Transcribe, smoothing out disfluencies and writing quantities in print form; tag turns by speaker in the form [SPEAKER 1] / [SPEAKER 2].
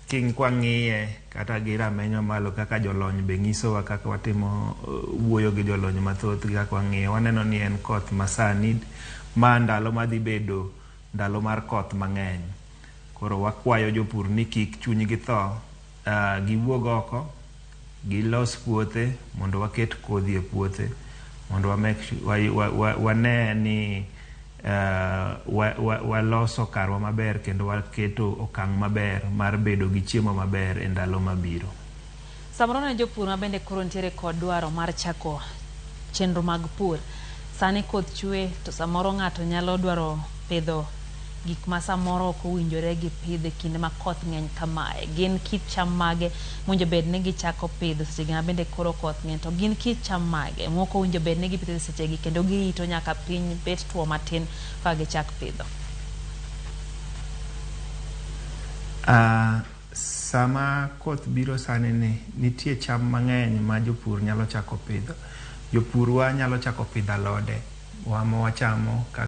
[SPEAKER 1] Kwang'iye kata gi rameny mamalo kaka jolony be nyisowa kaka watimo wuoyo gi jolony mathoth gi kaka wang'iye, waneno ni en koth masani ma ndalo madhi bedo ndalo mar koth mang'eny. Koro wakwayo jopur ni kik chunygi tho, giwuog oko, gilos puothe mondo waket kodhi e puothe mondo wane ni waloso karwa maber kendo waketo okang' maber mar bedo gi chiemo maber e ndalo mabiro.
[SPEAKER 2] Samoro ne jopur ma bende koro nitiere kod dwaro mar chako chenro mag pur. Sani koth chwe to samoro ng'ato nyalo dwaro pidho gik ma samoro ok owinjore gi pidho e kinde ma koth ng'eny kamae. Gin kit cham mage mowinjo bed ni gichako pidho seche ma bende koro koth ng'eny, to gin kit cham mage mok owinjo bed ni gipidho sechegi kendo girito nyaka piny bet tuo matin ka gichak pidho?
[SPEAKER 1] Sama koth biro sani ni, nitie cham mang'eny ma jopur nyalo chako pidho. Jopurwa nyalo chako pidho alode wa ma wachamo.